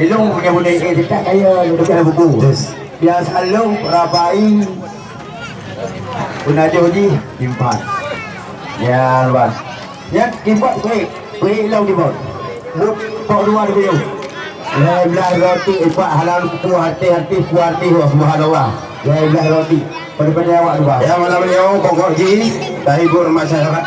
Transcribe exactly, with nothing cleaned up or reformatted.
Ilong punya budak eh, kita kaya, kita kaya buku. Biasa long rabai. Pun aja uji simpan. Ya, luar. Ya, kibat kuih. Kuih long kibat. Buk kok dua ribu. Leh belah roti empat halal kuah hati hati kuah hati, wah, subhanallah. Leh belah roti. Pada-pada awak dua. Ya, malam ni, oh, pokok ji, terhibur masyarakat.